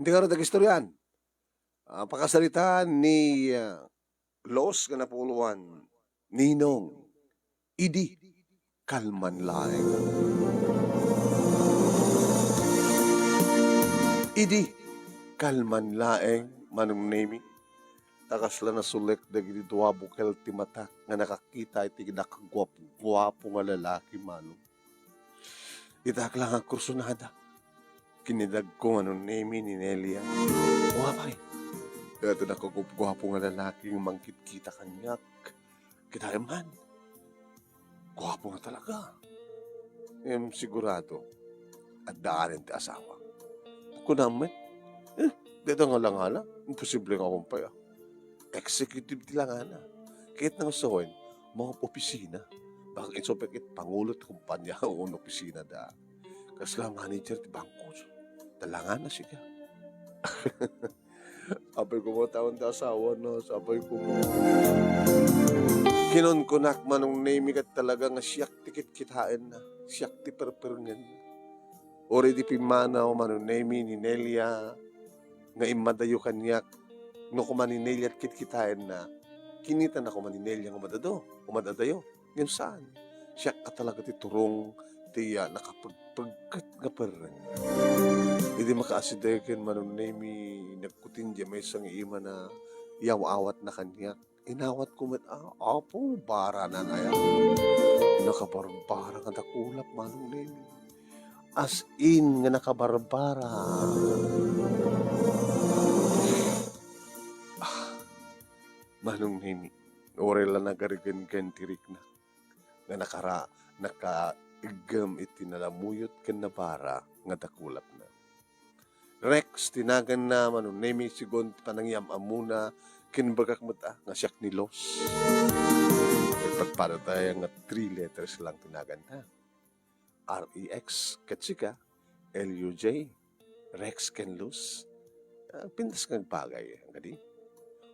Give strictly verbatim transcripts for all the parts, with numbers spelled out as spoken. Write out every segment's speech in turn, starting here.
Iti ngarud, agistoryan. Ah, pakasaritaan ni, ah, Los nga napuloan, Ninong, idi kalman laeng. Idi kalman laeng, Manong Nemi. Ta kasla nasulek dagiti dua bukel ti matak nga nakakita iti nakaguap-guapo nga lalaki, Manong. Ita ak la nga agkursunada. Kinidagko, Manong Nemi, ni Nelia. Wa pay. Dayta nakaguapguapo nga lalaki nga mangkitkita kaniak. Kitaem man. Guapo nga talaga. Ngem sigurado, adda anen ti asawa. Kunam met, eh, dayta nga langana, imposible nga awan pay, ah. Executive ti langana. Ket nang sawen, mga opisina. Baka insupe ket pangulo ti kumpanya, un opisina da. Kasla manager ti bangko. Talangana siya. Apay ko mo taon ta asawa na, apay ko mo. Kinunkunak, Manong Nemi, ket talaga nga siak ti kitkitaenna, siak ti perperngen. Uray di pimmanaw, Manong Nemi, ni Nelia, nga immadayo kaniak, no koma ni Nelia ti kitkitaenna, kinitana koma ni Nelia nga umadado, umadadayo. Ngem saan. Siak a talaga ti turong ti, ah, nakapagpagkat nga perreng. Idi makaasidegen, Manong Nemi, nagkutin diay maysa nga imana, iyaw-awatna kaniak. Inawatko met, ah, apo, baranan aya. Nakabarbara nga dakulap, Manong Nemi. As in nga nakabarbara. Ah, Manong Nemi, uray la nagarigengen ti rikna nga nakara-, nakaiggem iti nalamuyot ken nabara nga dakulapna. Rex ti naganna, Manong Nemi, sigun ti panangiyam-ammona, kinbagak met, ah, nga siak ni Los. Ket padpadatayo nga three letters lang ti naganna. R E X, ket sika, L U J, Rex ken Luz. Ah, pintas nga agbagay, kadi?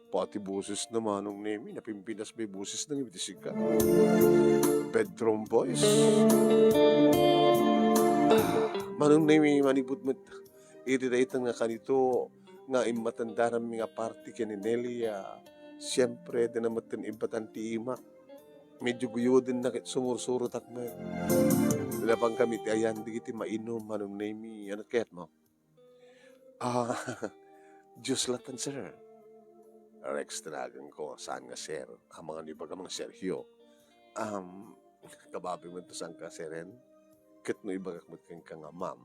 Pati boses na, Manong Nemi, napimpinas may boses na nga iti sika. Bedroom voice. Ah, Manong Nemi, manipud met iti dayta nga kanito nga immatendanami nga party ken ni Nelia, siempre, dina metten ibbatan ti imak. Medyo guyodenna ket sumursurotak met. Napangkami ti ayan dagiti mainum, Manong Nemi. Ano kayatmo? Ah, juice latta, sir. Rex ti naganko, saan nga sir? Amangan ibagam nga Sergio. Um, kababain met ti saan nga siren. Ket no ibagak met kenka nga ma'am,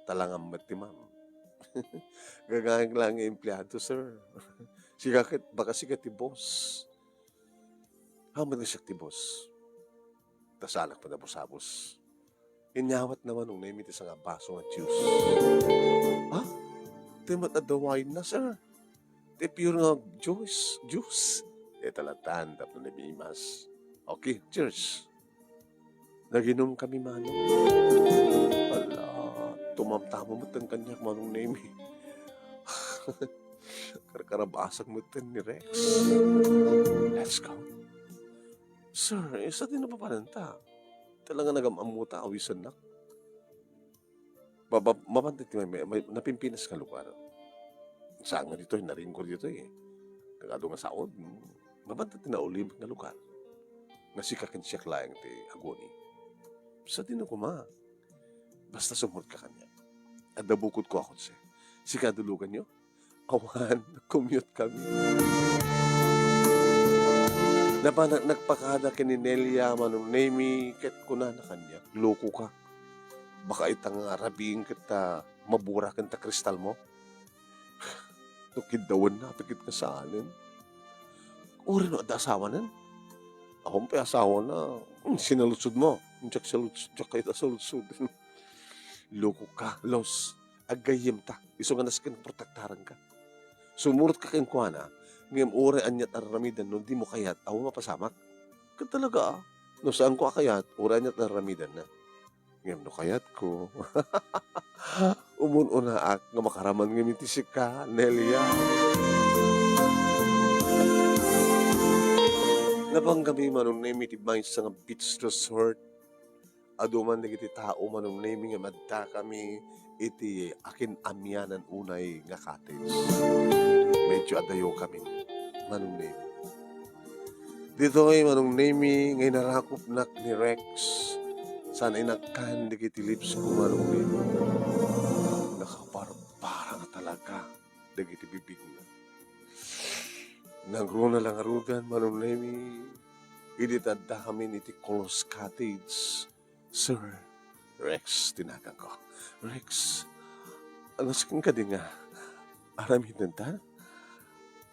talangam met ti ma'am. Gagaik lang nga empleado, sir. Sika ket, baka sika ti boss. Awan met nga siak ti boss. Ta saanak met a bus-abus. Inyawatna, Manong Nemi, ti sanga baso nga juice. Ha? Ti met adda wine na, sir. Ti pure nga juice, juice. Dayta lattan tapno namimas. Okay, cheers. Naginumkami, Manong. Ala, tumamtama met kaniak, Manong Nemi. Karkarabasak met ni Rex. Let's go. Sir, eh, sadino mapananta? Talaga nagam-ammo ta, awisennak. Maba-, mabantay ti may, may, may napimpinas nga lugar. Saan nga ditoy, naringgo ditoy, eh. Nagadu nga saod, mm. Mabantay ti naulimek nga lugar. Nga sika ken siak laeng ti aguni. Sadino koma? Basta sumurot ka kaniak. Adda bukod ko a kotse. Sika duluganyo? Awan, nag-commute kami. Napanak-, nagpakada ken ni Nelia, Manong Nemi, ket kunana kaniak, "Loko ka. Baka ita nga rabiin ket ta mabura ken ta kristal mo." No kiddawenna, apay ket nga saanen. Uray no adda asawanen. Awan pay asawana. Hmm, sinaludsod mo. Diak saluds-, diak kayat a saludsod. Loko ka, Los. Aggayyem ta. Isu nga nasken protektaran ka. Sumurot ka kenkuana, ngem uray aniat a raramidan no dimo kayat, awan mapasamak. Ket talaga, ah. No saan ko a kayat, uray aniat a raramidanna. Ngem no kayatko, umun-unaak nga makaraman ngamin ti sika, Nelia. Napanggami, Manong Nemi, ti maysa nga beach resort. adu man dagiti tao, Manong Nemi, nga maddakami iti akin-amianan unay nga cottage. Medyo adayo kami, Manong Nemi. Ditoy, Manong Nemi, nga inarakupnak ni Rex, saan inagkan dagiti lips ko, Manong Nemi. Nakabarbara nga talaga dagiti bibigna. Nangruna la ngaruden, Manong Nemi, idi ta addakamin iti Colos Cottage, Sir Rex, ti naganko. Rex, ano, saan kadi nga aramidenta?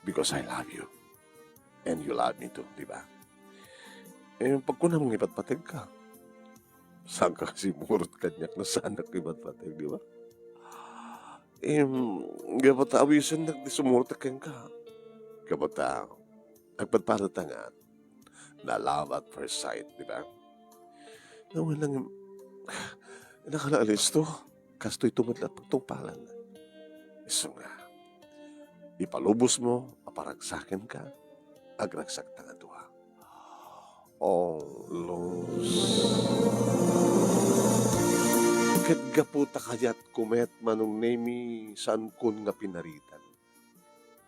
Because I love you. And you love me too, di ba? Eh, pagkunam nga ipatpategka, saanka kasi mangurot kaniak no saannak ipatpateg, di ba? Em, gapu ta awisennak ti sumurot kenka. Gapu ta agpadpadata nga na love at first sight, di ba? Nga wen lang, nakalaalisto. Kastoy to met la pagtungpalan. Isu nga, ipalubos mo a paragsakenka, agragsakta nga dua. Oh, Luz. Ket gapu ta kayatko met, Manong Nemi, saankon nga pinaritan.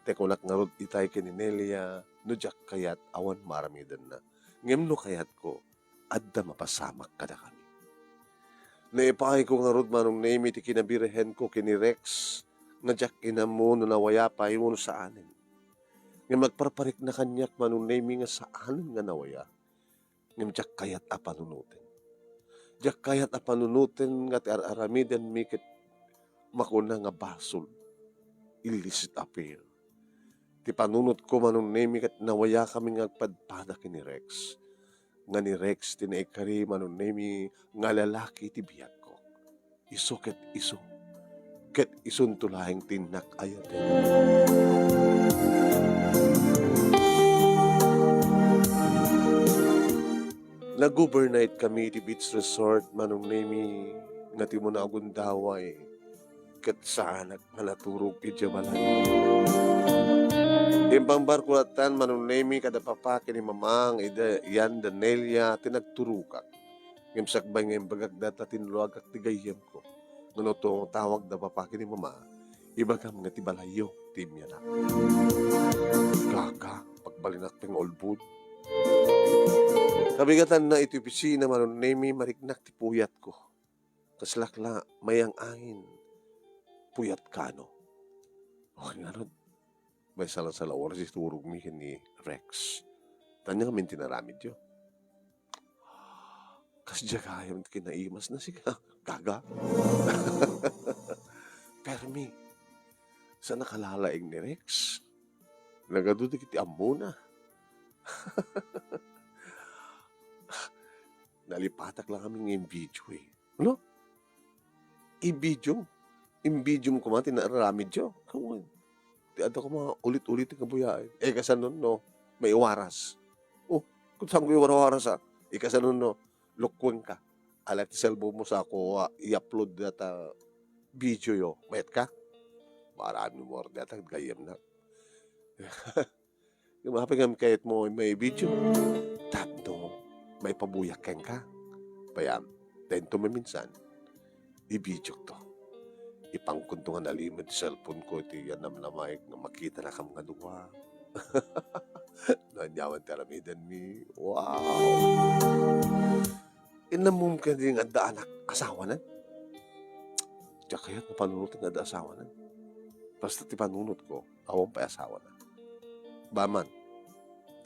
Ti kunak ngarud itay ken ni Nelia, no diak kayat, awan maaramidenna. Ngem no kayatko, adda mapasamak kadakami. Naipaayko ngarud, Manong Nemi, ti kinabirhenko ken ni Rex, nga diak inammo no nawaya pay wenno saanen. Ngem agparparikna kaniak, Manong Nemi, nga saanen nga nawaya. Ngem diak kayat a panunoten. Diak kayat a panunoten nga ti ar-aramidenmi ket makuna nga basol, illicit affair. Ti panunotko, Manong Nemi, ket nawayakami nga agpadpada ken ni Rex. Nga ni Rex ti naikari, Manong Nemi, nga lalaki ti biagko. Isu ket isu. Ket isunto laeng ti innak ayaten. Nag-overnight kami iti beach resort, Manong Nemi, nga ti umuna agundaway ket saanak nga naturog idiay balay. Impangbarko lattan, Manong Nemi, kada papa ken ni mama nga ida, iyan da Nelia ti nagturogak. Ngem sakbay nga imbagak data, tinluagak ti gayyemko. Ngem no tungtawag da papa ken ni mama, ibagam nga ti balayyo ti immianak. Gaga, pagbalinak pay nga ulbod. Kabigatanna iti opisina, Manong Nemi, mariknak ti puyatko. Kaslak la, mayang-angin. Puyat kano. Okay ngarud. Maysa la sala oras iturogmi ken ni Rex. Ania ngamin ti inaramidyo? Kasdiay gayam ti kinaimasna, sika. Gaga. Permi. Sa nakalalaing ni Rex. Nagadu dagiti ammona. Nalipatak la ngamin nga in-video, eh. Ano? I-video? In-video mo koma ti naaramidyo? Kawan. Ti adda koma ulit-ulit nga buyaen. Eh, kasano no? Maiwaras. Oh, kung saan ko iwarawaras, ah? Eh, kasano no? Lukwenka. Ala ti cellphone mo sa ako, ah, i-upload data video yo. Mayat ka? Marami mo data, gayyem na. Ngem apay ngem kayatmo maibidio? Tapno maipabuyak kenka. Payam, dayto maminsan, ibidiokto. Ipangkonto nga nalimed ti cellphone ko iti namnamaek nga makitanakam nga dua. No aniaman ti aramidenmi. Wow! Inammom kadi nga adda anak, asawanan? Diak kayat nga panunoten nga adda asawanan. Basta ti panunotko, awan pay asawana. Ba man,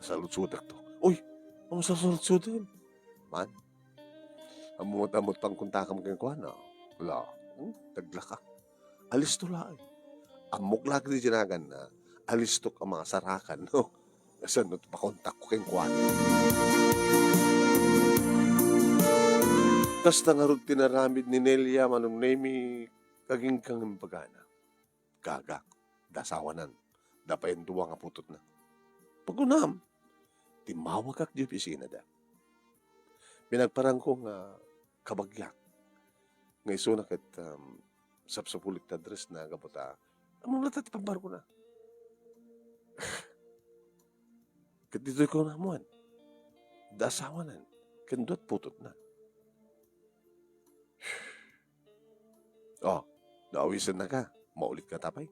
nasaludsodakto. Uy, awan saludsodem. Man, ammom met, ammom met pangkontakam kenkuana. Wala. Hmm? Naglaka. Alisto laeng. Ammok la ti naganna, alistok a masarakan, no? Kasano ti pakontakko kenkuana. Kasta ngarud ti inaramid ni Nelia, Manong Nemi, agingga nga imbagana. Gaga, adda asawanan, adda pay dua nga putotna. Pagunam, timmawagak idiay opisinada. Pinagparangko nga kabagiak nga isuna ket, um, sapsapulek ti addressna gapu ta ammom latta ti pagbarkona. Ket ditoy ko naammuan, adda asawanan ken duat putotna. Oh, no awisenna ka, maulit ka ta pay.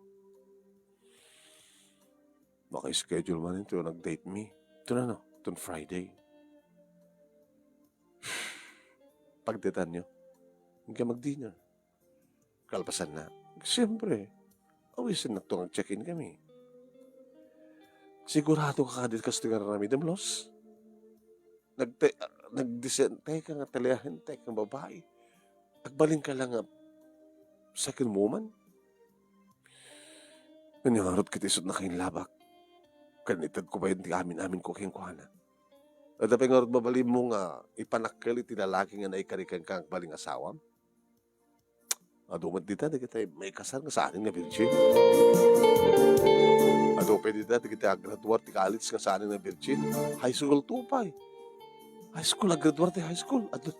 Maka-schedule man ito, nag-date me. Ito na, no? Itong Friday. Pagdetan nyo, hindi ka mag-dinner. Kalpasan na, siyempre, awisennak to nga check-in kami. Sigurado ka kadi kastoy nga aramidem, Los? Nagte-, nagdisente ka nga teleahente nga babae. Agbalin ka lang nga second woman. Ania ngarud ket isut' nakainlabak. Ken ited ko pay ti amin-amin ko kenkuana. Adda pay ngarud mabalinmo nga ipanakkel iti lalaki nga naikari kenka agbalin nga asawam? Adu met dita dagiti maikasar nga saanen nga birgin. Adu pay dita dagiti aggraduar ti college nga saanen nga birgin. High school to pay. High school, aggraduar ti high school. Adu,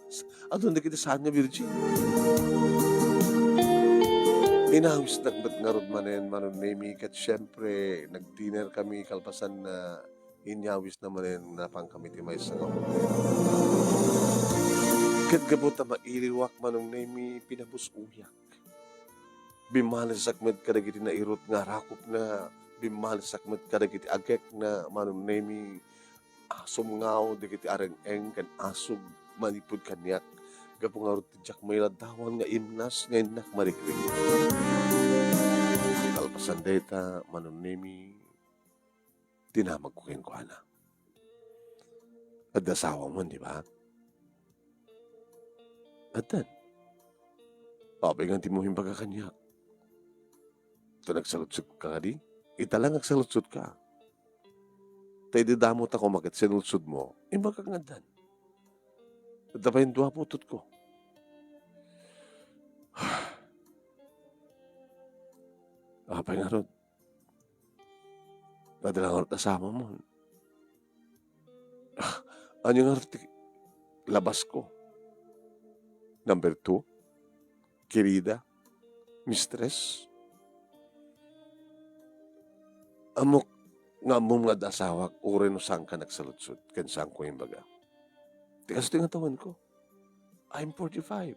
adu dagiti saan nga birgin. Inawisnak met ngarud manen, Manong Nemy, ket siempre, nag-dinner kami kalpasan na inyawisna manen napankami ti maysa nga hotel. Ket gapu ta mailiwak, Manong Nemy, pinabus-oyak. Bimmalisak met kadagiti nairut nga arakupna, bimmalisak met kadagiti agekna, Manong Nemy, asumngaw dagiti areng-eng ken asug manipud kaniak, gapu ngarud ti diak mailaddawan nga imnas nga innak marigrigit. Kalpasan dayta, Manong Nemy, dinamagko kenkuana. Adda asawam, di ba? Addan. Apay nga dimo imbaga kaniak? Ta nagsaludsod ka kadi? Ita lang agsaludsod ka. Ta idi damo ta kumaket sinudsod mo, imbaga nga addan. Adda pay dua putotko. Apay ngarud? Adda la ngarud asawam? Ah, ania ngarud ti labasko? Number two, kirida, mistress. Ammok nga ammom nga adda asawak, uray no saanka nagsaludsod, ken saanko imbaga. Ti kastoy nga tawenko. I'm forty-five.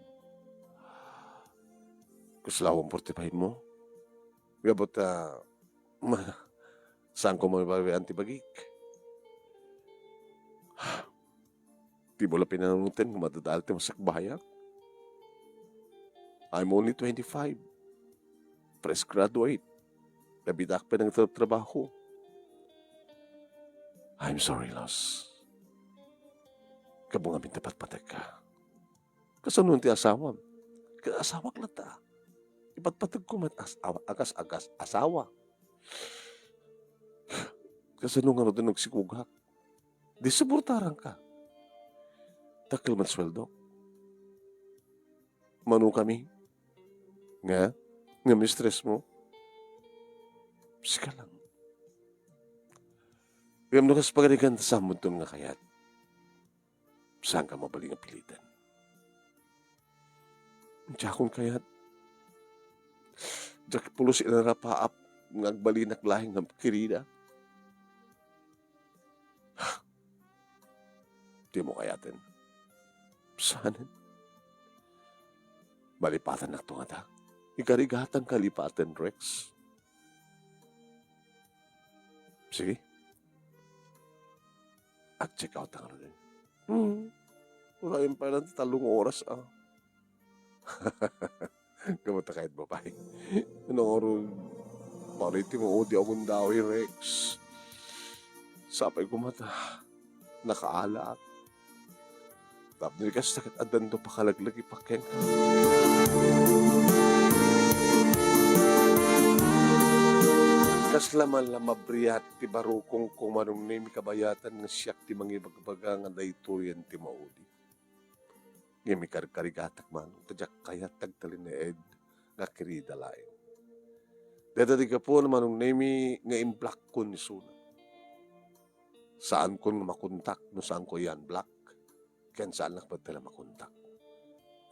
Kasla awan forty-five mo? Gapu ta, ma-, saanko mababayan ti bagik? Dimo la pinanunoten nga madadael ti masakbayak? I'm only twenty-five. Fresh graduate. Nabitak pa nagtatrabaho. I'm sorry, Los. Gapu ngamin ta patpatekka. Kasano ti asawam? Ket asawak latta. Ipatpategko met as-, awa-, akas-, akas-, asawa. Kasano nga no ti nagsikugak? Di suportaranka. Dakkel met sueldo. Mano kami? Nga? Nga mistress mo? Sika lang. Ngem no kas pagarigan ta samudton nga kayat. Saanka mabalin nga piliten? Diakon kayat. Diak pulos inarapaap nga agbalinak laeng nga kirida. Dimo kayaten? Saanen? Malipatannakto ngata. Ikarigatang kalipaten, Rex. Sige. Ag-check out na ngaruden. Hmm. Wala yung pala ti talong oras, ah. Kamu ta kayat babae. Ano nga ron? Pare, ti maudi akong dawi, Rex. Sapay ko mata. Nakaalaak. Tapno di kasta ket addanto pakalaglagipak kenka. Kasla man la mabriat ti barukongko, Manong Nemy, kabayatan nga siak ti mangibagbaga nga daytoyen ti maudi. Ngem ikarkarigatak man, ta diak kayat ti agtalinaed nga kirida laeng. Dayta ti gapuna, Manong Nemy, nga imblockon isuna. Saankon nga makontak no saanko i-unblock. Ken saannak met la makontak.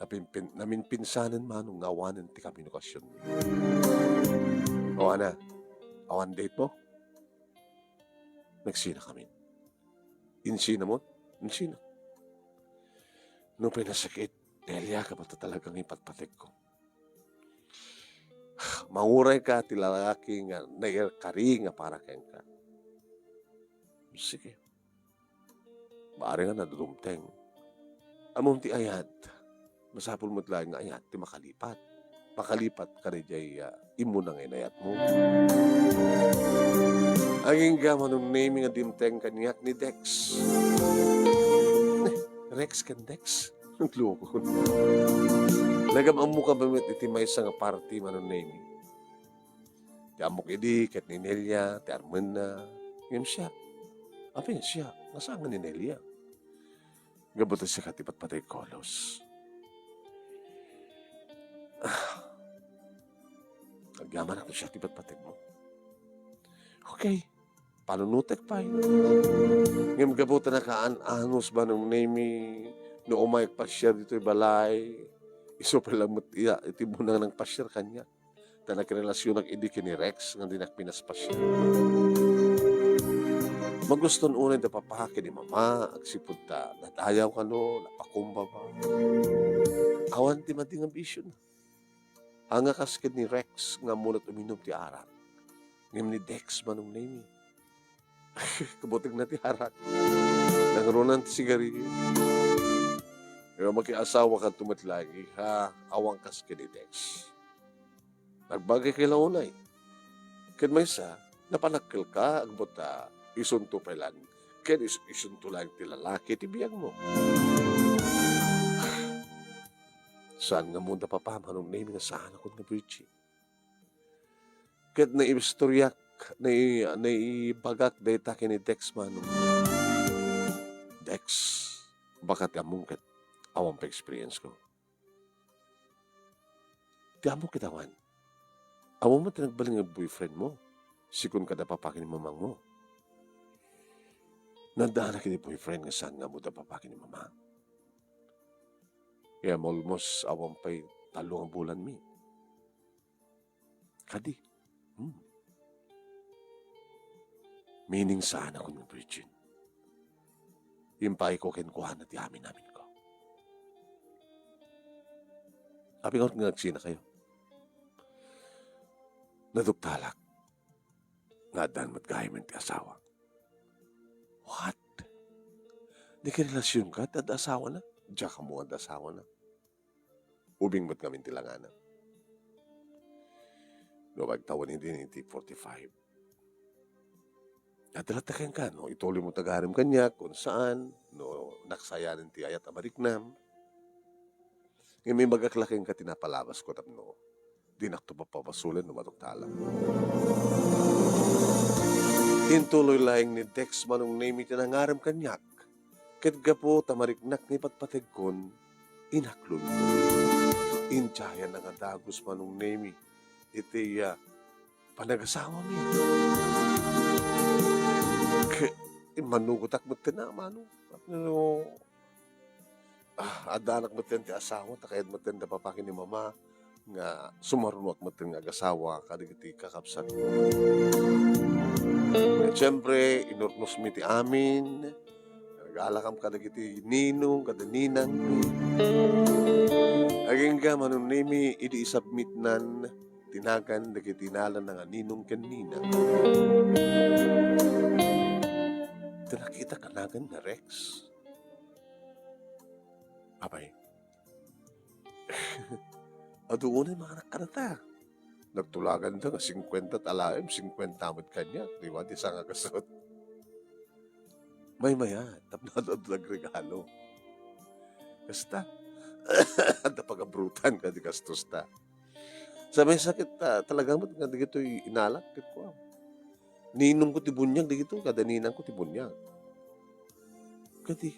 Napinpin-, naminpinsanen, Manong, nga awanen ti komunikasion. O, ana, awan date mo? Nagsina kami. Insina mo? Insina. Nupay nasakit, Elia, gapu ta talagang ipatpategko. Mangurayka ti lalaki nga naikari nga para kenka. Sige. Bareng a nadudumteng. Ammom ti ayat. Masapul met laeng nga ayat ti makalipat. Makalipat kadiay, ah, immuna nga inayatmo. Agingga, Manong Nemy, nga dimteng kaniak ni Dex. Rex ken Dex? Nagloko. Nagam-ammoka ba met iti maysa nga party, Manong Nemy? Ti ammok idi ket ni Nelia, ti armenna, ngem siak. Apay, siak, nga saan nga ni Nelia? Gapu ta siak ti patpateg kolos. Ah. Agyamanak no siak ti patpategmo. Okay. Panunotek pay. Ngem gapu ta nakaan-anos, Manong Nemy, no umayek pasiar ditoy balay, isu pay laeng met iya iti bunang nangpasiar kaniak. Ta nakirelasionak idi ken ni Rex nga dinak pinaspasiar. Maguston unay da papa ken ni mama, agsipud ta nadayaw kano, napakumbaba. Awan ti madi nga bisiona. Ania kas ken ni Rex nga ammona't uminum ti arak. Ngem ni Dex, Manong Nemy, kabutegna ti arak. Nangruna ti sigarilyo. Pero makiasawakanto met laeng, ha, awan kas ken ni Dex. Nagbagayka la unay. Ken maysa, napanagkelka, agbuta, isunto pay laeng. Ken is-, isunto laeng ti lalaki ti biagmo. Saan nga ammo da papa, Manong Nemy, nga saanakon nga virgin? Ket naistoriak, nai-, naibagak dayta ken ni Dex, Manong. Dex, baka ti ammom ket awan pay experience ko. Ti ammok ket awan. Ammom met ti nagbalin nga boyfriend mo, sigun kada papa ken ni mamangmo. Naddaanak iti boyfriend nga saan nga ammo da papa ken ni mama. Ngem almost awan pay tallo nga bulan mi. Kadi. Hmm. Meaning, saanakon nga virgin. Impay ko kenkuana ti amin-aminko. Apay ngarud nga agsinakayo? Naduktalak nga addan met gayam ti asawa. What? Nakirelasionka ti adda asawana? Diak ammo nga adda asawana. Ubing met ngamin ti langana. No, agtawen idi iti forty-five. Adda latta kenka, no, ituloy mo ti agarem kaniak, kun saan, no, naksayanen ti ayat a mariknam. Ngem imbagak la kenka ti napalabasko tapno dinakto papabasolen no maduktalak. Intuloy laeng ni Dex, Manong Nemy, ti nangarem kaniak. Ket gapu ta mariknak nga ipatpategkon, inaklon. Idiayan nga dagus, Manong Nemy, iti, ah, panagasawami. Ket immanugotak metten a, Manong. Tapno, ah, addanak metten ti asawa, ta kayat metten da papa ken ni mama nga sumarunoak metten nga agasawa kadagiti kakabsatko. Ket siempre, inurnosmi ti amin, nagalakam kadagiti ninong, kada ninang. Agingga, Manong Nemy, idi isubmitnan ti nagan dagiti inalanna nga ninong ken ninang. Ta nakitak a nagan ni Rex. Apay, adu unay manganak kadata. Nagtulaganda nga singkuenta ti alaem, singkuenta met kaniak, di ba? Ti sangagasut. Maymayat, tapno adu-adu nagregalo. Kasta, adda pagabrutan kadi gastusta. Sa maysa ket, ah, talaga met nga dagitoy inalak ket kua. Ninongko ti buniag dagito, kada ninangko ti buniag. Kadi,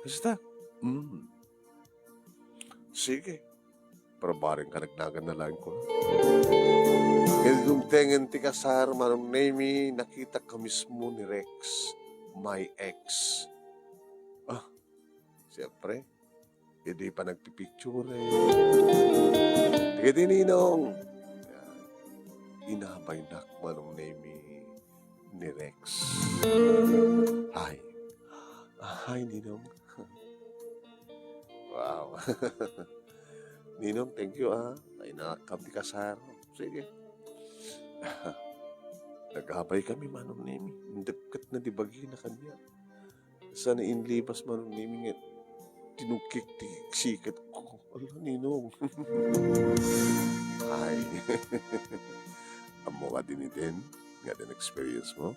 kasta, mm. Sige. Pero bareng ka nagnagan na laeng ko. Ket dumtengen ti kasar, Manong Nemy, nakitak ka mismo ni Rex, my ex. Ah, siyempre, idi panagpipicture. Sige, di ninong. Yan. Inabaynak, Manong Nemy, ni Rex. Hi. Ah, hi, Ninong. Wow. Ninong, thank you, ah. Ay, nakam ti kasar. Sige. Nagabay kami, Manong Nemi. Indep ket nadibagina kaniak. Sana inlibas, Manong Nemi, nga tinukik ti sikat ko. Ala, Ninong. Ay. Ammo nga din iten, nga din experience mo?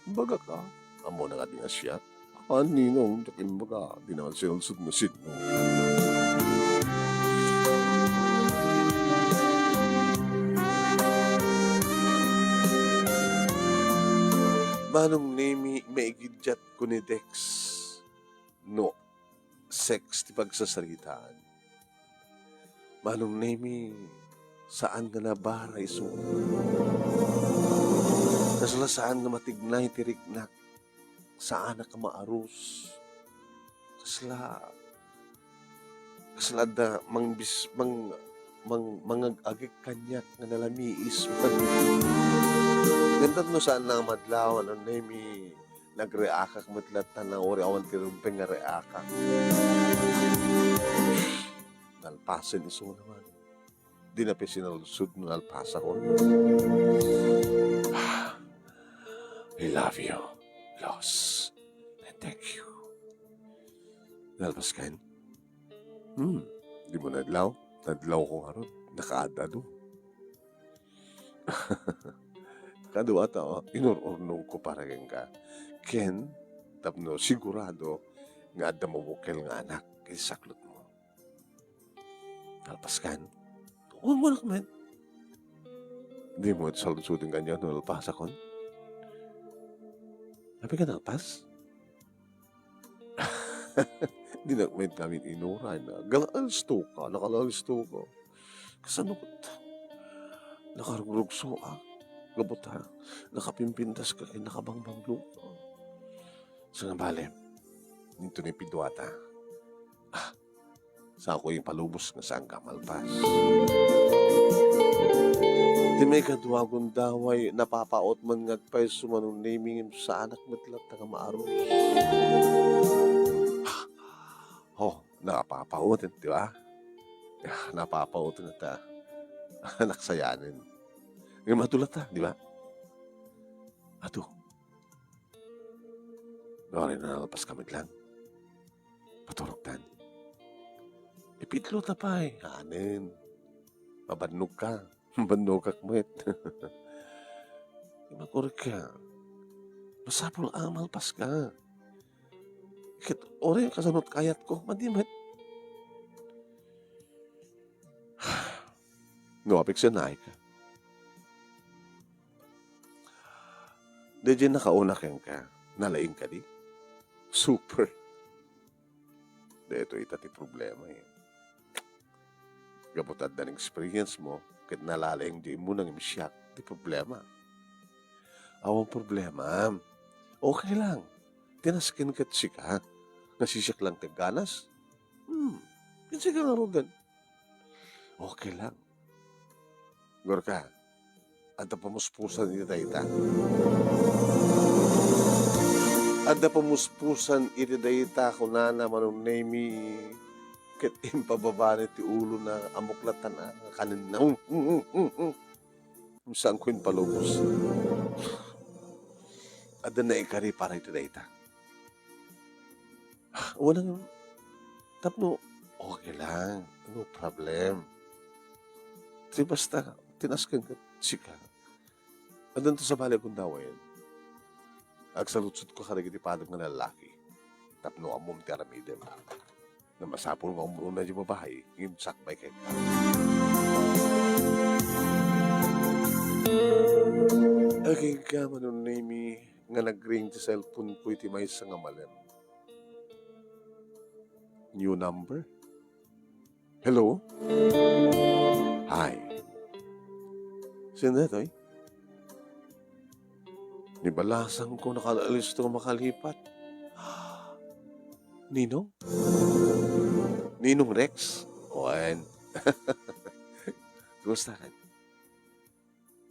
Imbagak a, ammo na nga din nga siak. Haan, Ninong, diak imbaga, di naman sinulsod nga sidno. Manong Nemi, maigiddiat ko ni Dex. No, sex ti pagsasaritaan. Manong Nemi, saan nga nabara isu. Kasla saan nga matignay ti riknak. Saanak a maarus. Kasla, kasla adda mangbis-, mang-, mang-, mangag-agik kaniak nga nalamiis man. Ngem tapno saan nga madlaw, Manong Nemi, nagreakak met latta, nga uri awan ti rumbeng nga reakak. Nalpasen isu naman. Di na pay sinulsod no nalpasakon. I love you, Los. And thank you. Nalpas kan? Hmm, di mo nadlaw? Nadlaw ko ngarud. Nakaad-adu. Kadu ata, oh, inur-urnong ko para kenka. Ken, tapno sigurado nga adda mabukel nga anak iti saklot mo. Nalpas kan? Wen, wen, men. Di mo saludsoden kaniak no nalpasakon? Apay ka nalpas? Dinak met ngamin inuray na. Nakaalisto ka, nakaalisto ka. Kasano ket? Nakarugrugso a. Gapu ta, nakapimpintas ka ken nakabangbanglo ka. Sangabali, ninto ni piduata. Ah, Saan ko ipalubos nga saan ka malpas. Ti maikadua gundaway, napapaut man nga agpayso, Manong Nemi, ngem saanak met latta nga maarus. Oh, napapaut, di ba? Napapaut nga ta. Anak sayanen. Ngem adu latta, di ba? Adu. Nuari no nalpas ka met lang. Paturogtan. Ipitlo ta pay, anen. Mabannog ka. Mabannogak met. Imakurik ka. Masapul a malpas ka. Ket uray kasano ti kayat ko, madi met. No, apeksionay ka. Daydiay nakauna kenka, nalaing kadi? Super. Daytoy ita ti problema, eh. Gapu ta adda experience mo, ket nalalaing di mo nang imsiak ti problema. Awan problema. Okay lang. Tinasken ket sika. Nasisiak lang ti ganas. Hmm. Ket sika ngaruden. Okay lang. Gorka, adda pamuspusan iti dayta. Adda pamuspusan iti dayta, kunana Manong Nemi, ket impababana ti ulona, ammok latta nga kanen na. Saanko impalubos. Adda naikari para iti dayta. Wala nga, tapno, okay lang, no problem. Ti basta, tinasken ket sika. Addanto sabali a gundaway. Agsaludsodko kadagiti padam nga lallaki. Tapno ammom ti aramidem. Nga masapul nga umruna di babae, ngem sakbay kenka. Agingga, Manong Nemi, nga nagring ti cellphone ko iti maysa nga malem. New number? Hello? Hi. Sino daytoy? Ni balasang ko, nakaalis to makalipat. Ninong? Ninong Rex? Wen. Kumusta ka?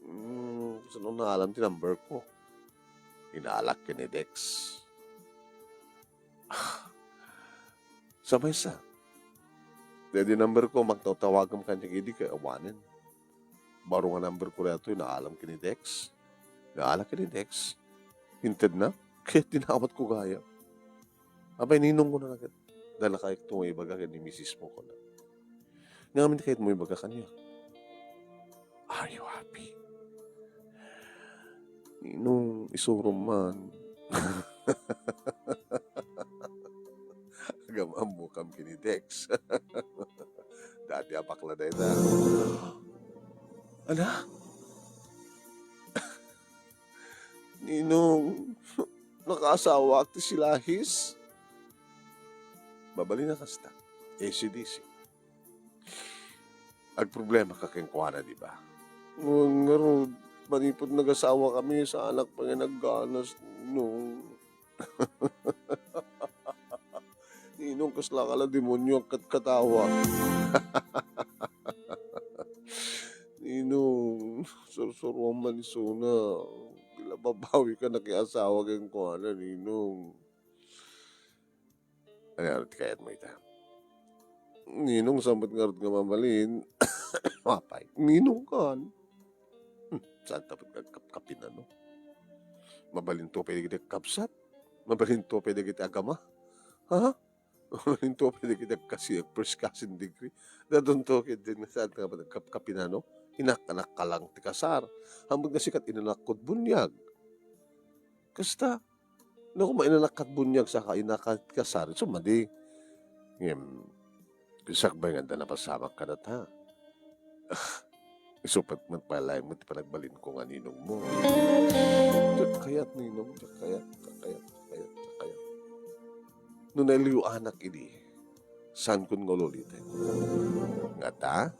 Hmm, saan mo naalam ti number ko? Inaalak ken ni Dex. Sa maysa. Daydi number ko, magtawtawagam kaniak idi ket awanen. Baro nga number ko daytoy, naalam ken ni Dex. Naala ken ni Dex. Intedna, ket dinawatko gayam. Apay, Ninong, kunana ket, adda kayatmo nga ibaga ken ni misismo, kuna. Ngamin kayatmo ibaga kaniak? Are you happy? Ninong, isurom man. Agam-ammokam ken ni Dex. Dati a bakla dayta. Ana? Ninong, nakaasawaak ti silahis. Mabalin a kasta. A C D C. Agproblemaka kenkuana, di ba? Ngarud, manipud nagasawakami, saanak pay nga nagganas, Ninong. Ninong, kaslaka la demonio a katkatawa. Ninong, sursuroam man isuna. Ti la babawika nakiasawa kenkuana, Ninong. Ania ti kayatmo ita? Ninong, saan met ngarud nga mabalin? Apay, Ninong, kan. Hmm, saanto met nga agkapkapinano? Mabalinto pay dagiti agkabsat? Mabalinto pay dagiti agama? Ha? Mabalinto pay dagiti agkasi-, first cousin degree? Dadunto ketdin nga saanto nga met agkapkapinano? Inaknakka lang ti kasar. Ammok nga sika ti inanakko ket buniag. Kasta, no, koma inanakka ket buniag saka inaknakka ket kasar, isu madi. Ngem, sakbay nga adda napasamak kadata. Isu pay met pay laeng met ti panagbalinko nga ninongmo. Diak kayat, Ninong, diak kayat, diak kayat, diak kayat, diak kayat. No nailiwanak idi, saankon nga ululiten. Ngata,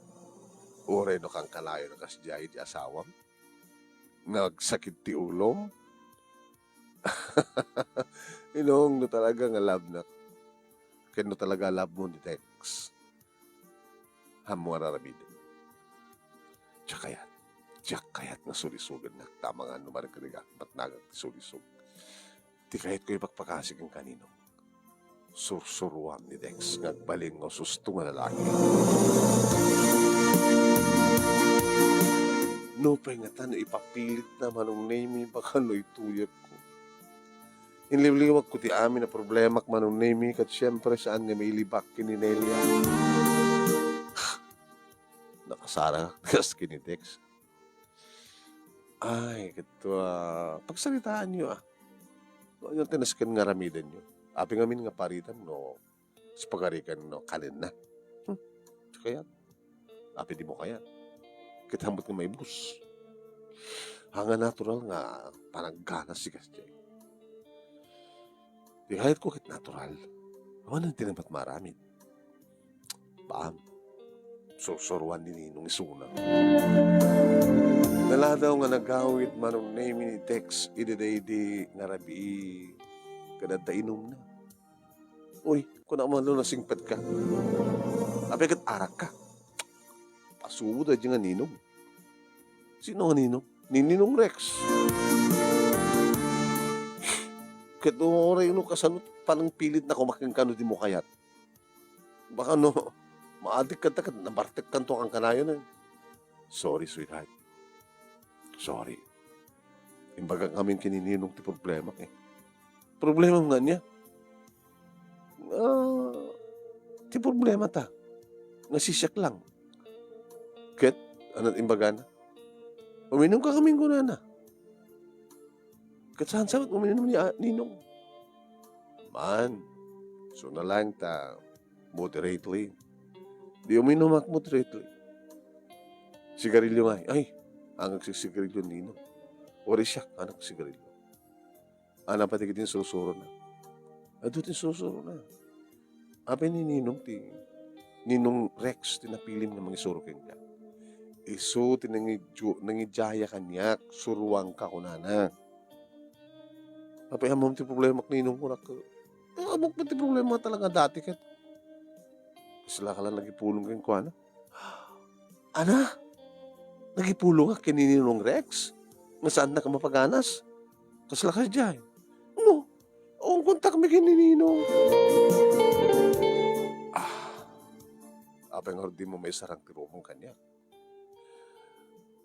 uray no kankanayon a kasdiay ti asawam, nagsakit ti ulom. Ninong, no talaga nga love-nak, ken no talaga love-mo ni Dex, ammo nga ar-aramidem. Diak kayat, diak kayat nga sulisogennak, ta amangan no marigrigat, batnagak ti sulisog. Ti kayatko ipakpakasi kenka, Ninong, sursuroam ni Dex nga agbalin nga ususto nga lalaki. Nupay ngata no ipapilitna, Manong Nemy, baka no ituyekko. Inliwliwatko ti amin a problemak, Manong Nemy, ket siempre, saan nga mailibak ken ni Nelia. Nakasara kas ken ni Dex. Ay, ket, ah, pagsaritaanyo, ah. Ania ti nasken nga aramidenyo? Apay ngamin nga paritam no, sa pagarikan no, kanenna. Hmm, kayat. Apay dimo kayat? Ket ammok nga maibus. Haan nga natural nga panagganas ti kasdiay. Ti kayatko ket natural. Awan ti naimbag nga aramid. Baam, sursuroan ni Ninong isuna. Naladaw nga nagawid, Manong Nemy, ni Dex idi daydi nga rabii ket adda inumna. Uy, kuna man no nasingpet ka. Apay ket arak ka. Pasubo daydi nga Ninong. Sino nga Ninong? Ni Ninong Rex. Ket uray no kasano panangpilitna koma kenka no dimo kayat. Baka no, maadik kanta ket nabartekkanto kankanayon, eh. Sorry, sweetheart. Sorry. Imbagak ngamin ken ni Ninong ti problemak, eh. Problemam nga ania? Ah, ti problemata, nga sisiak lang. Ket, ano ti imbagana? Uminumka ngamin, kunana. Ket saan sa met uminum ni, ah, Ninong? Man, isuna laeng ta moderately. Di uminumak moderately. Sigarilyo ngay. Ay, haan nga agsigarilyo ni Ninong. Uray siak, haan nga agsigarilyo. Haan pay dagiti insursurona. Adu ti insursurona. Apay ni Ninong ti, Ninong Rex ti napilim nga mangisuro kenka. Isu ti nangidyo-, nangidyaya kaniak, suroanka, kunana. Apay ammom ti problemak, Ninong, kunak. Eh, ammok met ti problema talaga dati ket. Kasla ka lang nagipulong kenkuana. Ana? Nagipulongak ken ni Ninong Rex? Nga saannak a mapaganas? Kasla kasdiay? No, awan kontakmi ken ni Ninong. Ah, apay ngarud dimo maisarang ti rumong kaniak?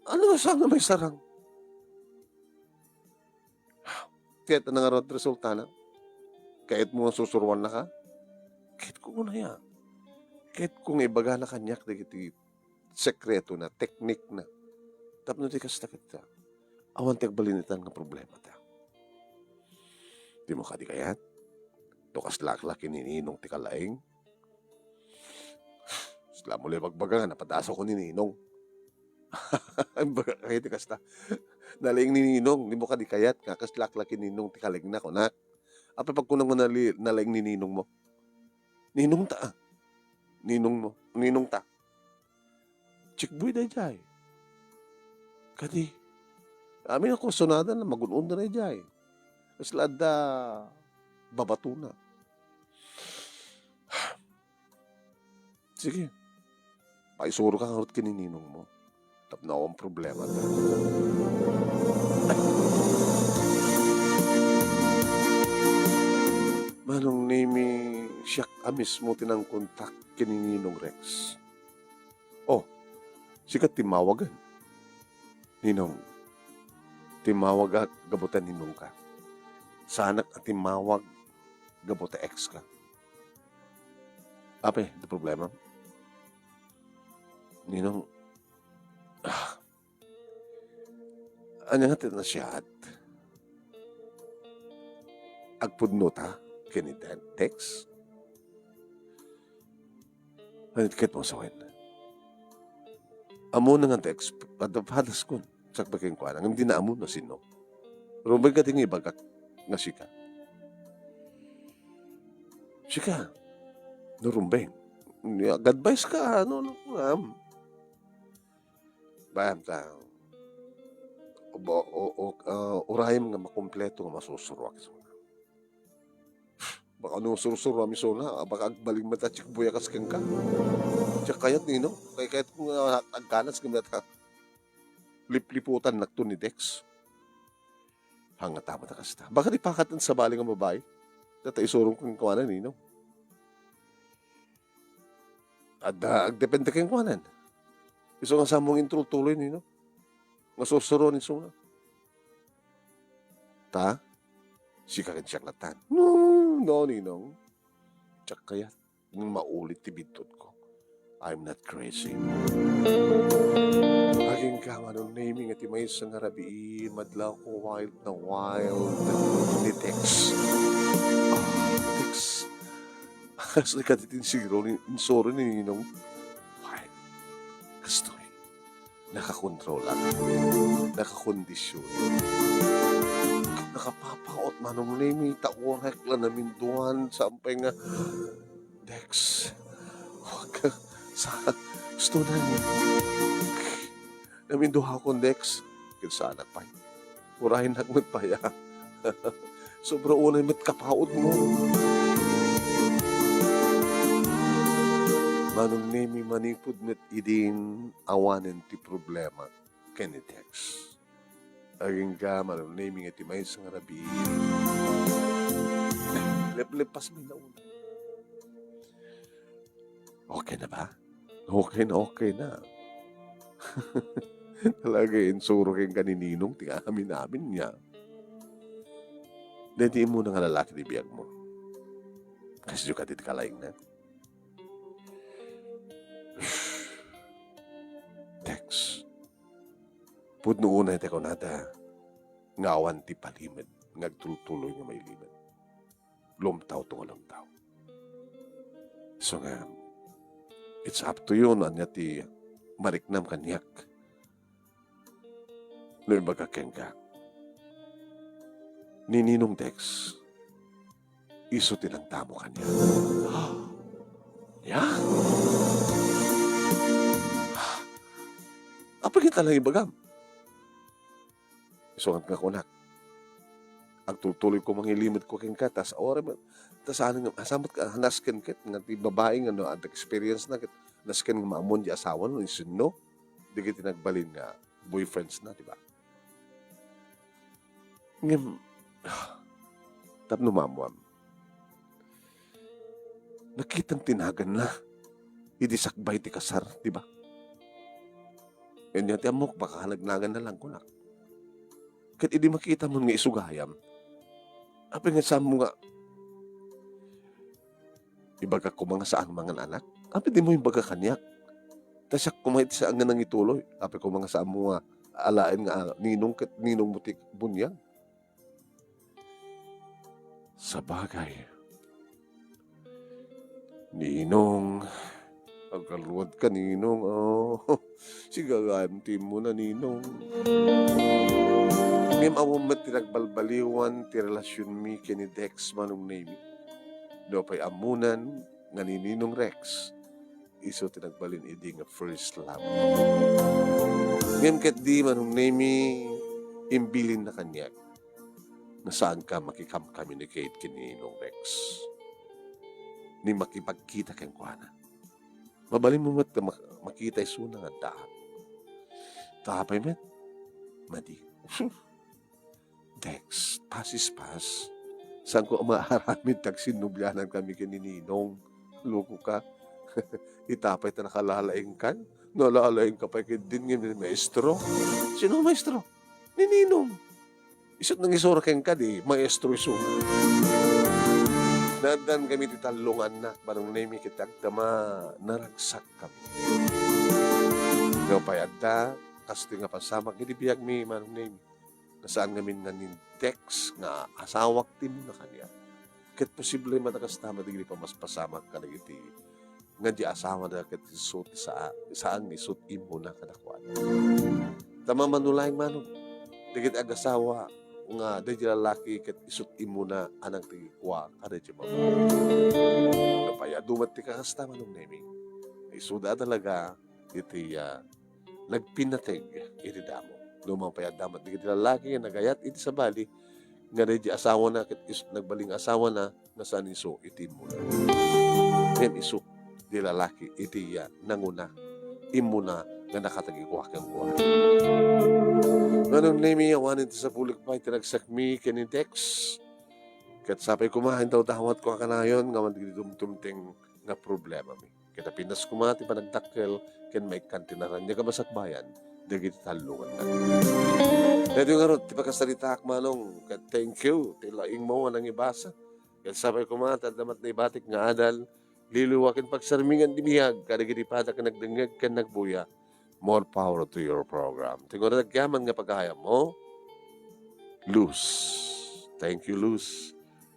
Ano nga saan nga maisarang? Ket ano ngarud resultana? Kayatmo nga susuroannaka? Kayatko unaya. Kayatko nga ibagana kaniak dagiti sekretona, teknikna. Tapno ti kasta ket, awan ti agbalin itan nga problemata. Dimo kadi kayat? No kaslak la ken ni Ninong ti kalaing? Kasla mo la ibagbaga nga napadasawko ni Ninong. Imbagak iti kasta. Nalaing ni Ninong, dimo kadi kayat nga kaslak la ken ni Ninong ti kalaingna, kunak. Apay pagkunam nga nali-, nalaing ni Ninongmo? Ninongta, ah. Ninongmo, Ninongta. Chickboy daydiay. Kadi, amin a kursunada na magun-on daydiay. Kasla adda babatona. Sige. Paisuroka ngarud ken ni Ninongmo. Tapno awan problemata. Manong Nemi, siak a mismo ti nangkontak ken ni Ninong Rex. Oh, sika ti timmawag? Ninong, timmawagak gapu ta ninongka. Saanak a timmawag gapu ta ex ka. Apay, ti problema? Ninong, ah, ania nga ti nasiat? Agpudnota ken ni Dex? Ania ti kayatmo a sawen? Ammona nga Dex, adda padaskon. Sakbay kenkuana, ngem dina ammo no sino. Rumbeng kadi nga ibagak nga sika. Sika, no rumbeng. Ag-advise ka, ano, ano, um, bayam ta, o, o, o, ah, urayem nga makompleto nga masusuroak isuna. Baka no sursuro a misuna, baka agbalin met a chickboy a kas kenka. Diak kayat, Ninong. Kay kayatko nga agkanas ken data. Lipliputan nakto ni Dex. Hangata met a kasta. Baka di pakat ti sabali nga babai. Data isurom kenkuana, Ninong. Adda, agdepende kenkuanan. Isu nga sammong intultuloy, Ninong. Nga sursuro ni suna. Ta? Sika ken siak latan. No, no, Ninong. Diak kayat nga maulit ti biddutko. I'm not crazy. Agingga, Manong Nemi, nga ti maysa nga rabii, madlawko wild na wild ni Dex. Ah, Dex. Kas kadi ti insuro ni, insuro ni Ninong. Wild. Kastoy. Nakakontrolak. Nakakondisyon. Nakapapaot, Manong Nemi, ta uray la naminduan, saan pay nga, Dex, huwag ka sa, gusto na niya. Naminduakon, Dex. Ket saanak pay. Uraynak met pay, ah. Sobra unay met kapaotmo. Manong Nemi, manipud met idin awanen ti problema ken ni Dex. Agingga, Manong Nemi, nga ti maysa nga rabii. Leplep, pasmi na una. Okay na ba? Okay na, okay na. Talaga, insuro kenka ni Ninong ti amin-amin niya. Daydi immuna nga lalaki ti biagmo. Kasdiyo kadi ti kalaingna. Dex, pudno unay ti kunada nga awan ti palimed nga agtultuloy nga mailimed. Lumtaw to nga lumtaw. So nga, it's up to you no ania ti mariknam kaniak. No ibaga kenka, ni Ninong Dex, isu ti nagdamo kaniak. Ya? Apay ket alang ibagam? Isu nga kunak. Agtultuloy ko mangilimed ko kenka, tas, "Aw, aram, ta saan nga, saan met ka, nasken ket, nga ti babai nga no, adda experience na ket, nasken nga maammoan di asawa no, isunno, dagiti nagbalin nga boyfriends na, di ba?" Ngem, tapno maammoam, nakitam ti naganna idi sakbay ti kasar, di ba? Ania ti ammok, baka nagnagan na lang kunak. Ket idi makitam nga isu gayam, apay nga saanmo nga ibagak koma nga saan mangan anak? Apay dimo ibaga kaniak? Ta siak koma iti saan nga nangituloy. Apay koma nga saanmo nga alaen nga, ah, ninong ket ninongmo ti buniag? Sabagay. Ninong, agkalluadka, Ninong, oh. Sigagaem ti immuna, Ninong. Ngem awan met ti nagbalbaliwan ti relasionmi ken ni Dex, Manong Nemy. No pay ammonan nga ni Ninong Rex, isu ti nagbalin idi nga first love. Ngem ketdi, Manong Nemy, imbilinna kaniak nga saanka makikam-communicate ken ni Ninong Rex ni makipagkita kenkuana. Mabalinmo met nga mak-, makita isuna nga addaak. Ta apay met? Madi. Dex, pasispas. Saanko a maaramid ta agsinnobianan kami ken ni Ninong. Loko ka. Ita pay ta nakalalaingkan. Nalalaingka pay ketdin nga maestro. Sino maestro? Ni Ninong. Isu't nangisuro kenka, di maestro isu. Naaddan kami ti tallo nga annak, Manong Nemy, ket agdama, naragsak kami. Nga pay adda, kastoy nga pasamak iti biagmi, Manong Nemy. Nga saan ngamin nga ni Dex nga asawak ti immuna kaniak. Ket posible met a kasta met dagiti pamaspasamak kadagiti nga di asawada ket isu ti saa-, saan nga isu't immuna kadakuada. Ta mamano laeng, Manong, dagiti agasawa nga daydi lalaki ket isu't immuna a nagtagikua kadaydi babai. Nga pay adu met ti kakasta, Manong Nemy. Isuda talaga iti, ah, nagpinateg iti damo. No mapay adda met dagiti lalaki nga nagayat iti sabali, nga daydi asawana ket is-, nagbalin nga asawana, nga saan isu iti immuna. Ngem isu, di lalaki iti, ah, nanguna, immuna nga nakatagikua kenkuana. Manong Nemy, awanen ti sapulik pay ti ragsakmi ken ni Dex. Ket sapay koma, indawdawatko a kanayon nga awan dagiti dumdumteng nga problemami. Ket apinas koma ti panagdakkel ken maikkan ti naraniag a masakbayan dagiti tallo nga annak. Daytoy ngarud ti pakasaritaak, Manong, ket thank you ti laingmo a nangibasa. Ket sapay koma ti adda met naibatik nga adal, liwliwa ken pagsarmingan ti biag kadagiti padak nga nagdengngeg ken nagbuya. More power to your program. Ti ngarud agyaman nga pagayammo, Luz. Thank you, Luz.